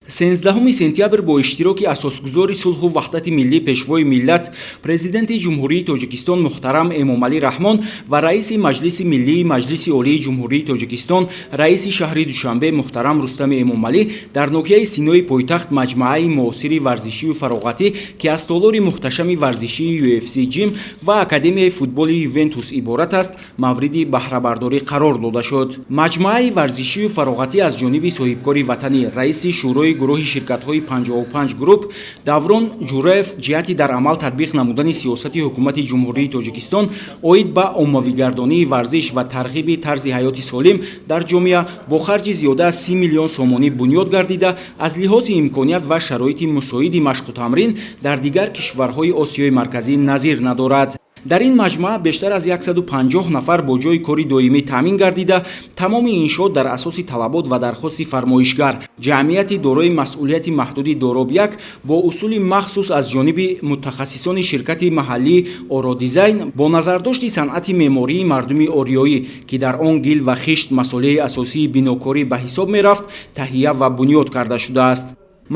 13 сентябр бо иштироки асосгузори сулҳу ваҳдати миллӣ, Пешвои миллат, Президенти Ҷумҳурии Тоҷикистон муҳтарам Эмомалӣ Раҳмон ва раиси Маҷлиси миллии Маҷлиси Олии Ҷумҳурии Тоҷикистон, раиси шаҳри Душанбе муҳтарам Рустами Эмомалӣ дар ноҳияи Синои пойтахт маҷмӯаи муосири варзишию фароғатӣ, ки аз толори муҳташами варзишии UFC Gym ва Академияи футболи Ювентус иборат аст, мавриди баҳрабардорӣ қарор дода шуд. Маҷмӯаи варзишию фароғатӣ аз ҷониби соҳибкори ватанӣ, раиси шӯрои гурӯҳи ширкатҳои 55 Групп Даврон Ҷураев ҷиҳати дар амал татбиқ намудани сиёсати Ҳукумати Ҷумҳурии Тоҷикистон оид ба оммавигардонии варзиш ва тарғиби тарзи ҳаёти солим дар ҷомеа бо харҷи зиёда аз 30 миллион сомонӣ бунёд гардида, аз лиҳози имконият ва шароити мусоиди машқу тамрин дар дигар кишварҳои Осиёи Марказӣ назир надорад. Дар ин маҷмӯа бештар аз 150 нафар бо ҷойи кори доимӣ таъмин гардида, тамоми иншоот дар асоси талабот ва дархости фармоишгар, ҷамъияти дорои масъулияти маҳдуди Дороб 1, бо усули махсус аз ҷониби мутахассисони ширкати маҳаллии Ородизайн бо назардошти санъати меъмории мардуми ориёӣ, ки дар он гил ва хишт масолеҳи асосии бинокорӣ ба ҳисоб мерафт, таҳия ва бунёд карда шудааст.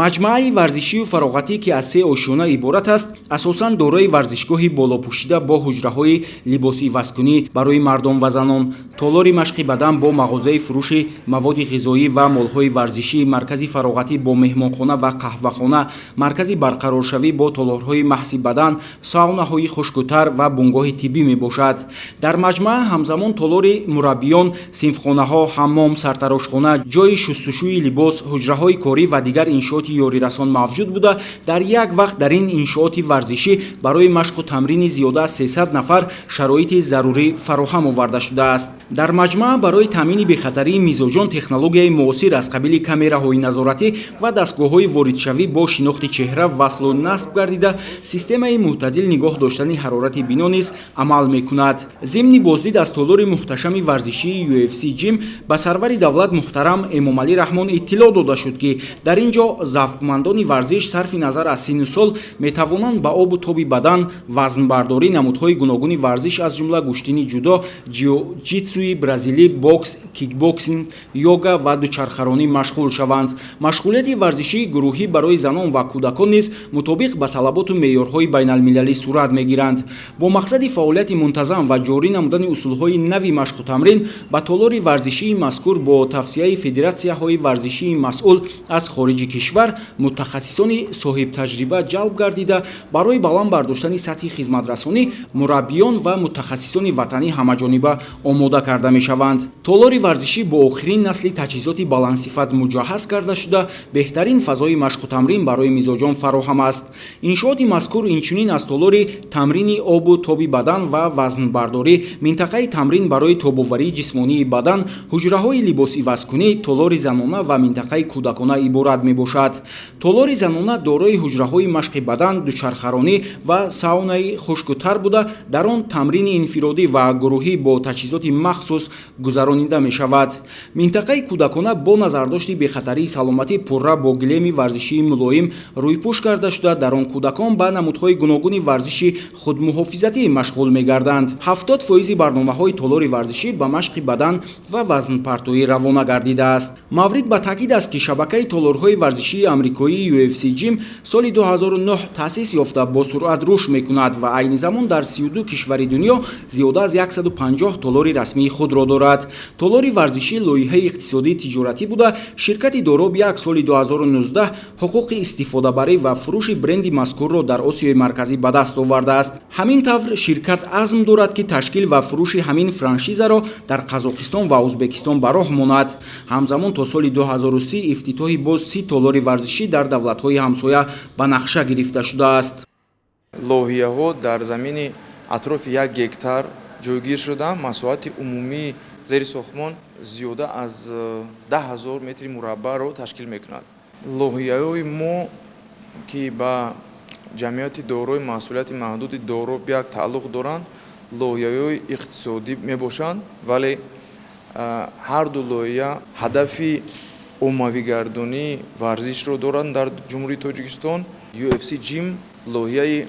Маҷмӯаи варзишию фароғатӣ, ки аз се ошёна иборат аст, асосан дорои варзишгоҳи болопӯшида бо ҳуҷраҳои либосивазкунӣ барои мардон ва занон, толори машқи бадан бо мағозаи фурӯши маводи ғизоӣ ва молҳои варзишӣ, маркази фароғатӣ бо меҳмонхона ва қаҳвахона, маркази барқароршавӣ бо толорҳои маҳси бадан, саунаҳои хушкутар ва бунгоҳи тиббӣ мебошад. Дар маҷмӯа ҳамзамон толори мураббиён, синфхонаҳо, ҳаммом, сартарошхона, ҷойи шустушӯи либос, ҳуҷраҳои корӣ ва дигар иншооти ёрирасон мавҷуд буда, дар як вақт дар ин иншооти варзишӣ барои машқу тамрини зиёда аз 300 нафар шароити зарурӣ фароҳам оварда шудааст. Дар маҷмӯа барои таъмини бехатарии мизоҷон технологияи муосир аз қабили камераҳои назоратӣ ва дастгоҳҳои воридшавӣ бо шинохти чеҳра васлу насб гардида, системаи мӯътадил нигоҳ доштани ҳарорати бино низ амал мекунад. Зимни боздид аз толори муҳташами варзишии UFC Gym ба сарвари давлат муҳтарам Эмомалӣ Раҳмон иттилоъ дода шуд, ки дар ин ҷо завқмандони варзиш сарфи назар аз синну сол метавонанд ба обу тоби бадан, вазнбардорӣ, намудҳои гуногуни варзиш, аз ҷумла гӯштини ҷудо, ҷиу-ҷитсуи бразилӣ, бокс, кикбоксинг, йога ва дучархаронӣ машғул шаванд. Машғулияти варзишии гурӯҳӣ барои занон ва кӯдакон низ мутобиқ ба талаботу меъёрҳои байналмилалӣ сурат мегиранд. Бо мақсади фаъолияти мунтазам ва ҷорӣ намудани усулҳои нави машқу тамрин ба толори варзишии мазкур бо тавсияи федератсияҳои варзишии масъул аз хориҷи кишвар мутахассисони соҳибтаҷриба ҷалб гардида, барои баланд бардоштани сатҳи хизматрасонӣ мураббиён ва мутахассисони ватанӣ ҳамаҷониба омода карда мешаванд. Толори варзишӣ бо охирин насли таҷҳизоти баландсифат муҷаҳҳаз карда шуда, беҳтарин фазои машқу тамрин барои мизоҷон фароҳам аст. Иншооти мазкур инчунин аз толори тамрини обу тоби бадан ва вазнбардорӣ, минтақаи тамрин барои тобоварии ҷисмонии бадан, ҳуҷраҳои либосивазкунӣ, толори занона ва минтақаи кӯдакона иборат мебошад. Толори занона дорои ҳуҷраҳои машқи бадан, дучархаронӣ ва саунаи хушкутар буда, дар он тамрини инфиродӣ ва гурӯҳӣ бо таҷҳизоти махсус гузаронида мешавад. Минтақаи кӯдакона бо назардошти бехатарии саломатӣ пурра бо гилеми варзишии мулоим рӯйпӯш карда шуда, дар он кӯдакон ба намудҳои гуногуни варзиши худмуҳофизатӣ машғул мегарданд. 70 фоизи барномаҳои толори варзишӣ ба машқи бадан ва вазнпартоӣ равона гардидааст. Маврид ба таъкид аст, ки шабакаи толорҳои варзишии амрикоии UFC Gym соли 2009 таъсис ёфта, бо суръат рушд мекунад ва айни замон дар 32 кишвари дунё зиёда аз 150 толори расмии худро дорад. Толори варзишӣ лоиҳаи иқтисодии тиҷоратӣ буда, ширкати Дороб 1 соли 2019 ҳуқуқи истифодабарӣ ва фурӯши бренди мазкурро дар Осиёи Марказӣ ба даст овардааст. Ҳамин тавр, ширкат азм дорад, ки ташкил ва фурӯши ҳамин франшизаро дар Қазоқистон ва Ӯзбекистон ба роҳ монад. Ҳамзамон то соли 2030 ифтитоҳи боз 30 толори варзишӣ дар давлатҳои ҳамсоя ба нақша гирифта шудааст. Лоҳияҳо дар замини атрофи 1 гектар ҷойгир шуданд. Масоҳати умумии зери сохтмон зиёда аз 10 000 метри мураббаъро ташкил мекунад. Лоҳияҳои мо, ки ба ҷамъияти дорои масъулияти маҳдуди Дороб 1 тааллуқ доранд, лоҳияҳои иқтисодӣ мебошанд, вале ҳарду лоиҳа ҳадафи оммавигардонии варзишро доранд дар Ҷумҳурии Тоҷикистон. UFC Gym лоиҳаи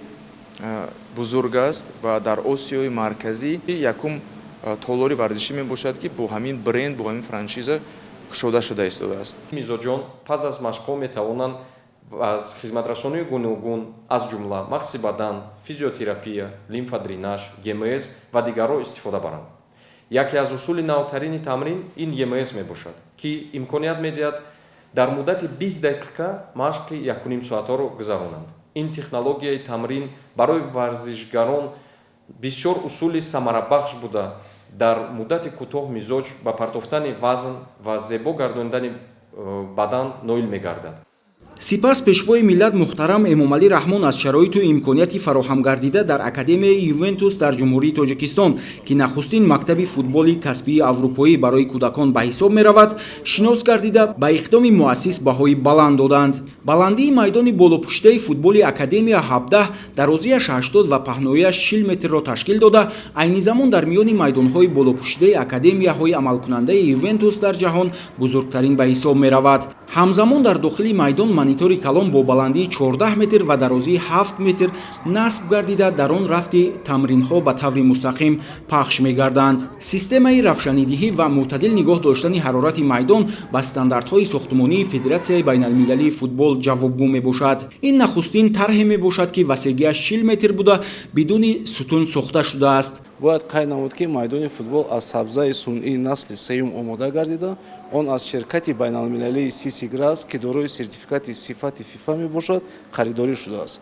бузург аст ва дар Осиёи Марказӣ якум толори варзишӣ мебошад, ки бо ҳамин бренд, бо ҳамин франшиза кушода мешавад. Кушода шуда истодааст. Мизоҷон пас аз машқҳо метавонанд аз хизматрасонии гуногун, аз ҷумла махси бадан, физиотерапия, лимфодренаж, ЕМС ва дигарро истифода баранд. Яке аз усули навтарини тамрин ин ЕМС мебошад, ки имконият медиҳад дар муддати 20 дақиқа машқи 1,5 соатаро гузаронанд. Ин технологияи тамрин барои варзишгарон бисёр усули самарабахш буда, дар муддати кӯтоҳ мизоҷ ба партофтани вазн ва зебо гардонидани бадан ноил мегардад. Сипас Пешвои миллат муҳтарам Эмомалӣ Раҳмон аз шароиту имконияти фароҳамгардида дар Академияи Ювентус дар Ҷумҳурии Тоҷикистон, ки нахустин мактаби футболи касбии аврупоӣ барои кӯдакон ба ҳисоб меравад, шинос гардида, ба иқдоми муассис баҳои баланд доданд. Баландии майдони болопӯшидаи футболи академия 17, дарозиаш 80 ва паҳноияш 40 метрро ташкил дода, айни замон дар миёни майдонҳои болопӯшидаи академияҳои амалкунандаи Ювентус дар ҷаҳон бузургтарин ба ҳисоб меравад. Ҳамзамон дар дохили майдон монитори калон бо баландии 14 метр ва дарозии 7 метр насб гардида, дар он рафти тамринҳо ба таври мустақим пахш мегарданд. Системаи равшанидиҳӣ ва мӯътадил нигоҳ доштани ҳарорати майдон ба стандартҳои сохтмонии Федератсияи байналмилалии футбол ҷавобгӯ мебошад. Ин нахустин тарҳе мебошад, ки васегиаш 40 метр буда, бидуни сутун сохта шудааст. Бояд қайд намуд, ки майдони футбол аз сабзаи сунъии насли сеюм омода гардида, он аз ширкати байналмилалии Сиси Грас, ки дорои сертификати сифати ФИФА мебошад, харидорӣ шудааст.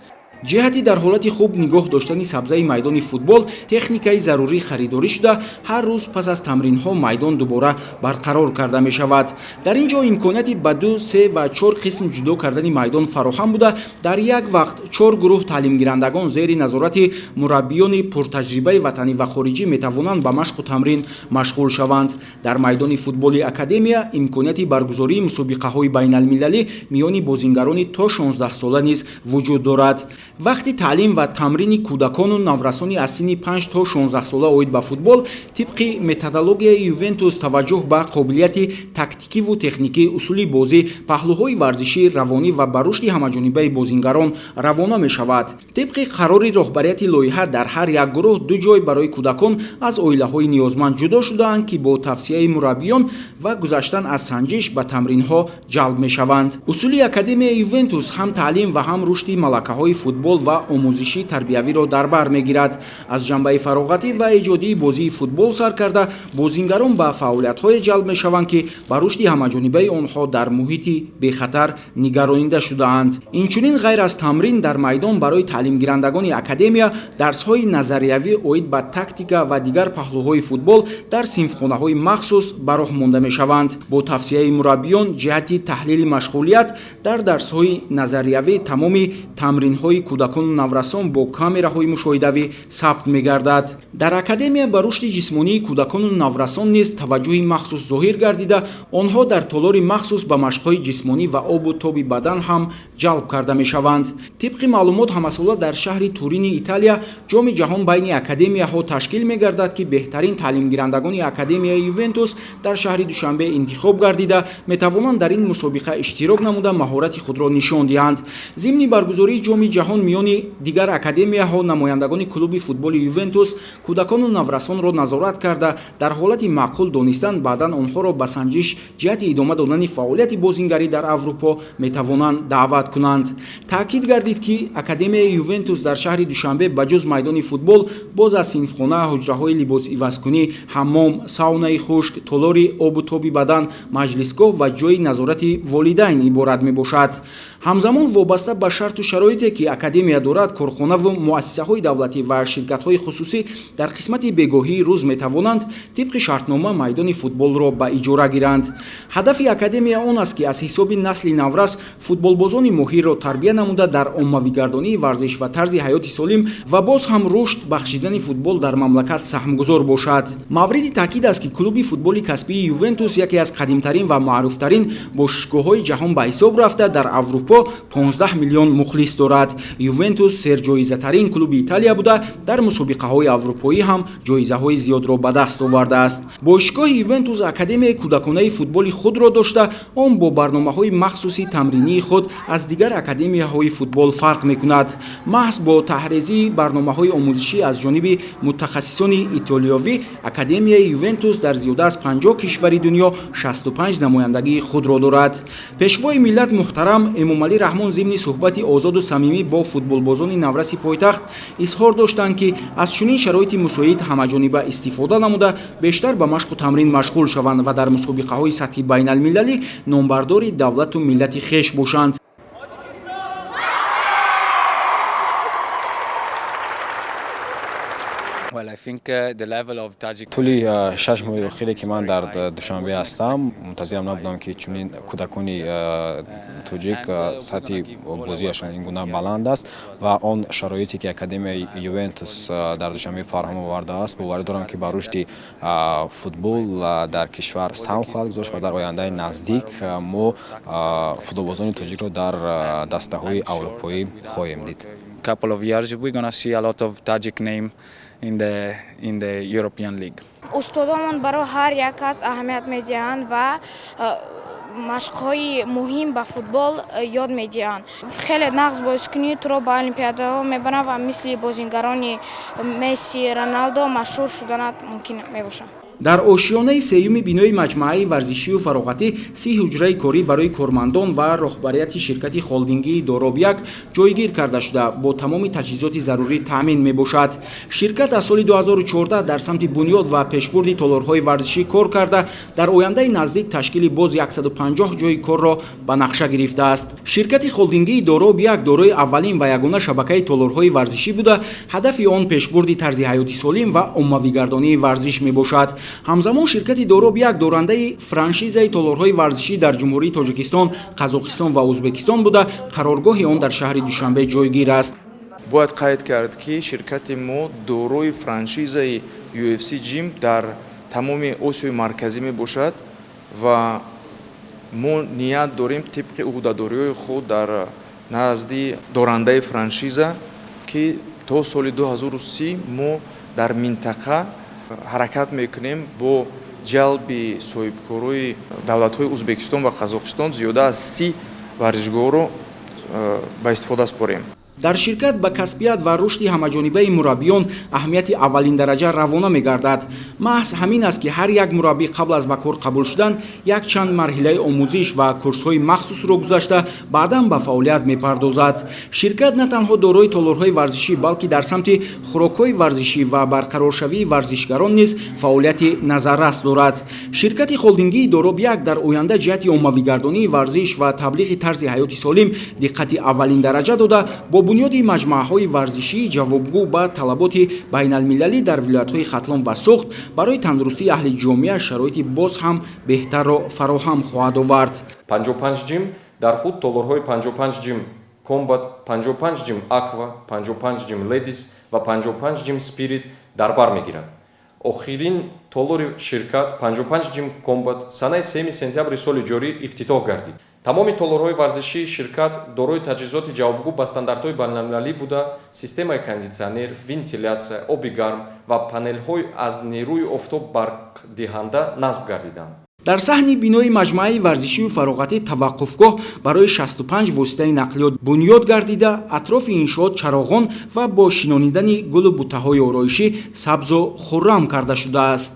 Ҷиҳати дар ҳолати хуб нигоҳ доштани сабзаи майдони футбол техникаи зарурӣ харидорӣ шуда, ҳар рӯз пас аз тамринҳо майдон дубора барқарор карда мешавад. Дар ин ҷо имконияти ба ду, се ва чор қисм ҷудо кардани майдон фароҳам буда, дар як вақт чор гурӯҳ таълимгирандагон зери назорати мураббиёни пуртаҷрибаи ватанӣ ва хориҷӣ метавонанд ба машқу тамрин машғул шаванд. Дар майдони футболи академия имконияти баргузории мусобиқаҳои байналмилалӣ миёни бозингарони то 16 сола низ вуҷуд дорад. Вақти таълим ва тамрини кӯдакону наврасони аз синни 5 то 16 сола оид ба футбол тибқи методологияи Ювентус таваҷҷӯҳ ба қобилияти тактикиву техникӣ, усули бозӣ, паҳлӯҳои варзишӣ, равонӣ ва ба рушди ҳамаҷонибаи бозингарон равона мешавад. Тибқи қарори роҳбарияти лоиҳа, дар ҳар як гурӯҳ ду ҷой барои кӯдакон аз оилаҳои ниёзманд ҷудо шудаанд, ки бо тавсияи мураббиён ва гузаштан аз санҷиш ба тамринҳо ҷалб мешаванд. Усули Академияи Ювентус ҳам таълим ва ҳам рушди малакаҳои футбол ва омӯзиши тарбиявиро дар бар мегирад. Аз ҷанбаи фароғатӣ ва эҷодии бозии футбол сар карда, бозингарон ба фаъолиятҳое ҷалб мешаванд, ки ба рушди ҳамаҷонибаи онҳо дар муҳити бехатар нигаронида шудаанд. Инчунин, ғайр аз тамрин дар майдон, барои таълимгирандагони академия дарсҳои назариявӣ оид ба тактика ва дигар паҳлӯҳои футбол дар синфхонаҳои махсус ба роҳ монда мешаванд. Бо тавсияи мураббиён ҷиҳати таҳлили машғулият дар дарсҳои назариявӣ тамоми тамринҳои кӯдакону наврасон бо камераҳои мушоҳидавӣ сабт мегардад. Дар академия ба рушди ҷисмонии кӯдакону наврасон низ таваҷҷӯҳи махсус зоҳир гардида, онҳо дар толори махсус ба машқҳои ҷисмонӣ ва обу тоби бадан ҳам ҷалб карда мешаванд. Тибқи маълумот, ҳамасола дар шаҳри Турини Италия Ҷоми ҷаҳон байни академияҳо ташкил мегардад, ки беҳтарин таълимгирандагони Академияи Ювентус дар шаҳри Душанбе интихоб гардида, метавонанд дар ин мусобиқа иштирок намуда, маҳорати худро нишон диҳанд. Зимни баргузории Ҷоми ҷаҳон миёни дигар академияҳо намояндагони клуби футболи Ювентус кӯдакону наврасонро назорат карда, дар ҳолати маъқул донистан баъдан онҳоро ба санҷиш ҷиҳати идома додани фаъолияти бозингарӣ дар Аврупо метавонанд даъват кунанд. Таъкид гардид, ки Академияи Ювентус дар шаҳри Душанбе ба ҷуз майдони футбол боз аз синфхона, ҳуҷраҳои либосивазкунӣ, ҳаммом, саунаи хушк, толори обу тоби бадан, маҷлисгоҳ ва ҷойи назорати волидайн иборат мебошад. Ҳамзамон, вобаста ба шарту шароите, ки академия дорад, корхонаву муассисаҳои давлатӣ ва ширкатҳои хусусӣ дар қисмати бегоҳии рӯз метавонанд тибқи шартнома майдони футболро ба иҷора гиранд. Ҳадафи академия он аст, ки аз ҳисоби насли наврас футболбозони моҳирро тарбия намуда, дар оммавигардонии варзиш ва тарзи ҳаёти солим ва боз ҳам рушд бахшидани футбол дар мамлакат саҳмгузор бошад. Мавриди таъкид аст, ки клуби футболи касбии Ювентус яке аз қадимтарин ва маъруфтарин бошгоҳҳои ҷаҳон ба ҳисоб рафта, дар Аврупо 15 миллион мухлис дорад. Ювентус серҷоизатарин клуби Италия буда, дар мусобиқаҳои аврупоӣ ҳам ҷоизаҳои зиёдро ба даст овардааст. Бошгоҳи Ювентус академияи кӯдаконаи футболи худро дошта, он бо барномаҳои махсуси тамринии худ аз дигар академияҳои футбол фарқ мекунад. Маҳз бо таҳрезии барномаҳои омӯзишӣ аз ҷониби мутахассисони итолиёвӣ, академияи Ювентус дар зиёда аз 50 кишвари дунё 65 намояндагии худро дорад. Пешвои миллат муҳтарам Эмомалӣ Раҳмон зимни суҳбати озоду самимӣ бо футболбозони навраси пойтахт изҳор доштанд, ки аз чунин шароити мусоид ҳамаҷониба истифода намуда, бештар ба машқу тамрин машғул шаванд ва дар мусобиқаҳои сатҳи байналмилалӣ номбардори давлату миллати хеш бошанд. Тӯли 6 моҳи охире, ки ман дар Душанбе ҳастам, мунтазирам набудам, ки чунин кӯдакони тоҷик сатҳи бозиашон ин гуна баланд аст ва он шароите, ки академияи Ювентус дар Душанбе фароҳам овардааст, боварӣ дорам, ки ба рушди футбол дар кишвар саҳм хоҳад гузошт ва дар ояндаи наздик мо футболбозони тоҷикро дар дастаҳои аврупоӣ хоҳем дид. Couple of years we're gonna see a lot of Tajik name in the European League. Устодомон барои ҳар як кас аҳамият медиҳанд ва машқҳои муҳим ба футбол ёд медиҳанд. Хеле нағз бозикунӣ, туро ба олимпиадаҳо мебаранд ва мисли бозингарони Месси, Роналдо машҳур шуданат мумкин мебошад. Дар ошёнаи сеюми бинои маҷмӯаи варзишию фароғатӣ 30 ҳуҷраи корӣ барои кормандон ва роҳбарияти ширкати холдингии Доробяк ҷойгир карда шуда, бо тамоми таҷҳизоти зарурӣ таъмин мебошад. Ширкат аз соли 2014 дар самти бунёд ва пешбурди толорҳои варзишӣ кор карда, дар ояндаи наздик ташкили боз 150 ҷойи корро ба нақша гирифтааст. Ширкати холдингии Доробяк дорои аввалин ва ягона шабакаи толорҳои варзишӣ буда, ҳадафи он пешбурди тарзи ҳаёти солим ва оммавигардонии варзиш мебошад. Ҳамзамон ширкати Дороб як дорандаи франшизаи толорҳои варзишӣ дар Ҷумҳурии Тоҷикистон, Қазоқистон ва Ӯзбекистон буда, қароргоҳи он дар шаҳри Душанбе ҷойгир аст. Бояд қайд кард, ки ширкати мо дорои франшизаи UFC Gym дар тамоми Осиёи Марказӣ мебошад ва мо ният дорем, тибқи ӯҳдадориҳои худ дар назди дорандаи франшиза, ки то соли 2030 мо дар минтақа ҳаракат мекунем бо ҷалби соҳибкорои давлатҳои Ӯзбекистон ва Қазоқистон зиёда аз 30 варзишгоҳро ба истифода супорем. Дар ширкат ба касбият ва рушди ҳамаҷонибаи мураббиён аҳамияти аввалиндараҷа равона мегардад. Маҳз ҳамин аст, ки ҳар як мураббӣ қабл аз ба кор қабул шудан якчанд марҳилаи омӯзиш ва курсҳои махсусро гузашта, баъдан ба фаъолият мепардозад. Ширкат на танҳо дорои толорҳои варзишӣ, балки дар самти хӯрокҳои варзишӣ ва барқароршавии варзишгарон низ фаъолияти назаррас дорад. Ширкати холдингии Дороб як дар оянда ҷиҳати оммавигардонии варзиш ва таблиғи тарзи ҳаёти солим диққати аввалиндараҷа дода, бо бунёди маҷмӯаҳои варзишии ҷавобгӯ ба талаботи байналмилалӣ дар вилоятҳои Хатлон ва Суғд барои тандурустии аҳли ҷомеа шароити боз ҳам беҳтарро фароҳам хоҳад овард. 55 Gym дар худ толорҳои 55 Gym Combat, 55 Gym Aqua, 55 Gym Ladies ва 55 Gym Spirit дар бар мегирад. Охирин толори ширкат, 55 Gym Combat, санаи 3 сентябри соли ҷорӣ ифтитоҳ гардид. Тамоми толорҳои варзишии ширкат дорои таҷҳизоти ҷавобгӯ ба стандартҳои байналмилалӣ буда, системаи кондитсионер, вентилятсия, оби гарм ва панелҳои аз нерӯи офтоб барқдиҳанда насб гардиданд. Дар саҳни бинои маҷмӯаи варзишию фароғатӣ таваққуфгоҳ барои 65 воситаи нақлиёт бунёд гардида, атрофи иншоот чароғон ва бо шинонидани гулу буттаҳои ороишӣ сабзу хуррам карда шудааст.